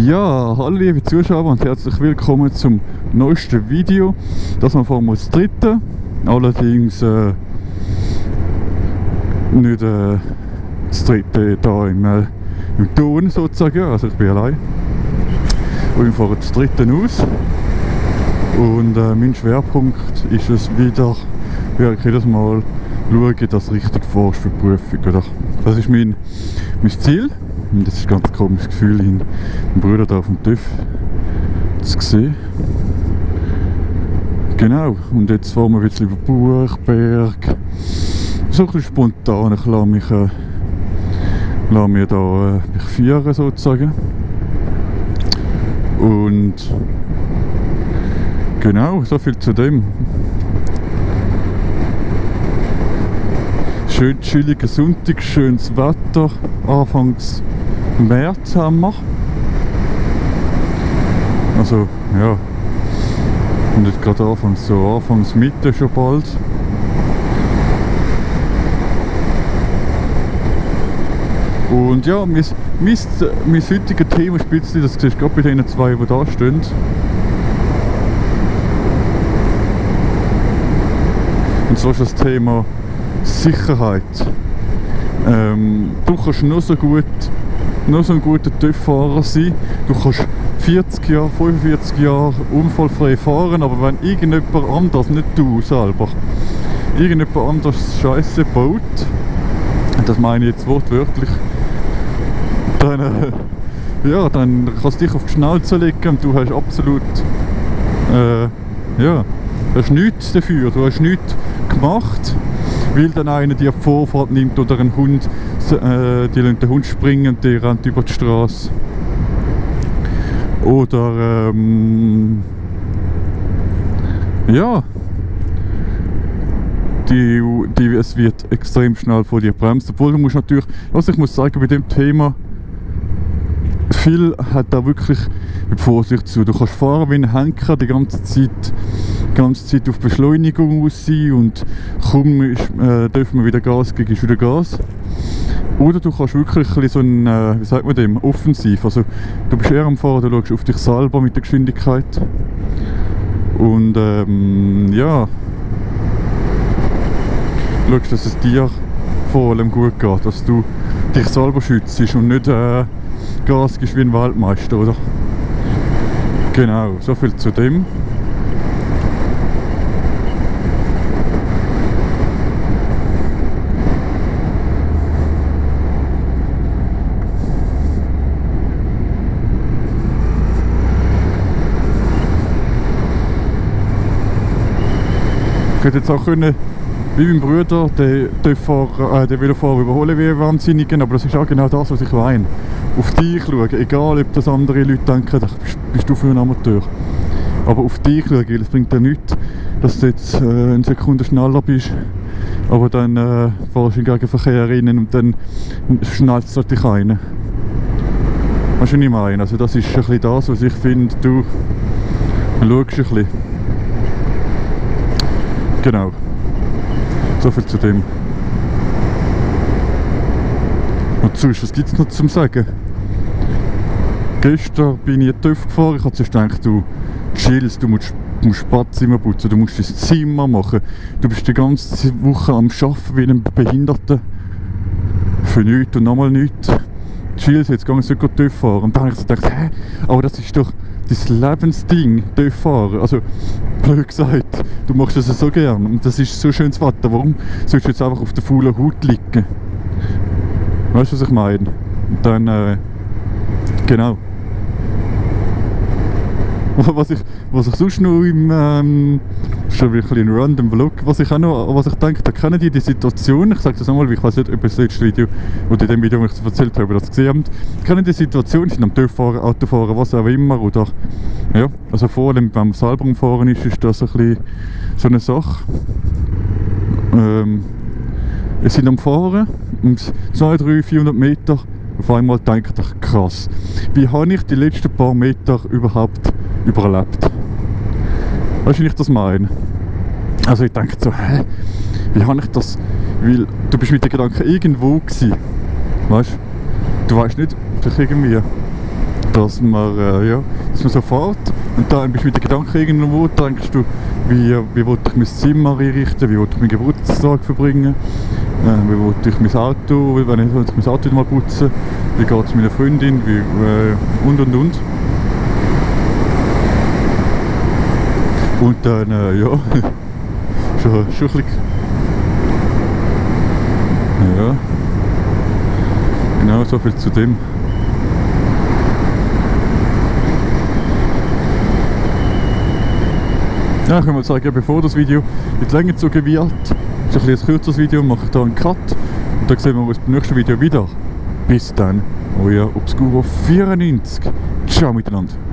Ja, hallo liebe Zuschauer und herzlich willkommen zum neuesten Video. Das war vorhin das dritte, allerdings nicht das dritte hier im Ton sozusagen, also ich bin allein. Und wir fahren das dritte aus. Und mein Schwerpunkt ist es wieder, jedes Mal schauen, dass du richtig fährst für die Prüfung. Oder? Das ist mein Ziel. Und das ist ein ganz komisches Gefühl, meinen Bruder da auf dem TÜV zu sehen. Genau, und jetzt fahren wir ein bisschen über Buchberg. So ein bisschen spontan, ich lasse mich da führen sozusagen. Und genau, so viel zu dem. Schön chilliger Sonntag, schönes Wetter, Anfangs März haben wir. Also, ja. Und jetzt gerade Anfangs Mitte schon bald. Und ja, mein heutiges Thema ist ein bisschen, das siehst du gerade bei den zwei, die da stehen. Und zwar ist das Thema Sicherheit. Du kannst nur so ein guter TÜV-Fahrer sein. Du kannst 40 Jahre, 45 Jahre unfallfrei fahren, aber wenn irgendjemand anders, nicht du selber, irgendjemand anders Scheiße baut, das meine ich jetzt wortwörtlich, dann kannst du dich auf die Schnauze legen und du hast absolut du hast nichts dafür, du hast nichts gemacht, weil dann einer dir die Vorfahrt nimmt oder ein Hund, die lässt den Hund springen und der rennt über die Straße. Oder es wird extrem schnell vor dir bremst. Obwohl du musst natürlich, was ich muss sagen bei dem Thema, viel hat da wirklich mit Vorsicht zu. Du kannst fahren wie ein Henker die ganze Zeit auf Beschleunigung aus sein und kaum dürfen wir wieder Gas geben, ist wieder Gas. Oder du kannst wirklich so ein, wie sagt man dem, offensiv. Also du bist eher am Fahren, du schaust auf dich selber mit der Geschwindigkeit. Und schaust, dass es dir vor allem gut geht, dass du dich selber schützt und nicht Gas gibst wie ein Weltmeister, oder? Genau, so viel zu dem. Ich hätte jetzt auch können, wie mein Bruder, den Velofahrer überholen wie Wahnsinnigen, aber das ist auch genau das, was ich meine. Auf dich schauen, egal ob das andere Leute denken, bist du für ein Amateur. Aber auf dich schauen, weil es bringt dir nichts, dass du jetzt eine Sekunde schneller bist, aber dann fährst du in den Gegenverkehr rein und dann schnallst du dich rein. Weißt du, was ich meine? Also das ist ein bisschen das, was ich finde, du schaust ein bisschen. Genau. So viel zu dem. Und sonst, was gibt es noch zum Sagen? Gestern bin ich in den TÜV gefahren. Ich habe zuerst gedacht, du chillst, du musst Badzimmer putzen, du musst dein Zimmer machen. Du bist die ganze Woche am Arbeiten wie ein Behinderter. Für nichts und nochmal nichts. Chillst, jetzt gehen wir TÜV fahren. Und dann habe ich so gedacht, hä? Aber das ist doch dein Lebensding, TÜV fahren. Also, blöd gesagt, du machst das so gern und das ist so schönes Wetter. Warum sollst du jetzt einfach auf der faulen Haut liegen? Weißt du, was ich meine? Und dann, genau. Was ich sonst noch schon wirklich ein random Vlog, was ich denke, da kennen die Situation, ich sage das einmal, weil ich weiß nicht, ob das letzte Video oder in dem Video, das ich erzählt habe, das gesehen habt, kennen die Situation, sind am TÜV fahren, Auto fahren, was auch immer, oder, ja, also vor allem, wenn man selber umfahren ist das ein bisschen so eine Sache. Wir sind am Fahren und 200, 300, 400 Meter auf einmal denke ich, krass, wie habe ich die letzten paar Meter überhaupt überlebt? Weißt du, wie ich das meine? Also ich denke so, hä? Wie habe ich das? Weil du bist mit den Gedanken irgendwo gewesen. Weißt du? Du weißt nicht, vielleicht irgendwie dass man, dass man so fährt und dann bist du mit den Gedanken irgendwo, denkst du, wie will ich mein Zimmer einrichten, wie will ich meinen Geburtstag verbringen, wie will ich mein Auto, wenn ich mein Auto mal putzen, wie geht es meiner Freundin, und. Und dann, schon ein bisschen, ja, genau, so viel zu dem. Ja, ich kann mal sagen, bevor das Video in die Länge gezogen wird, ist ein kürzeres Video, mache ich da einen Cut und dann sehen wir uns beim nächsten Video wieder. Bis dann, euer Obscuro 94. Ciao miteinander.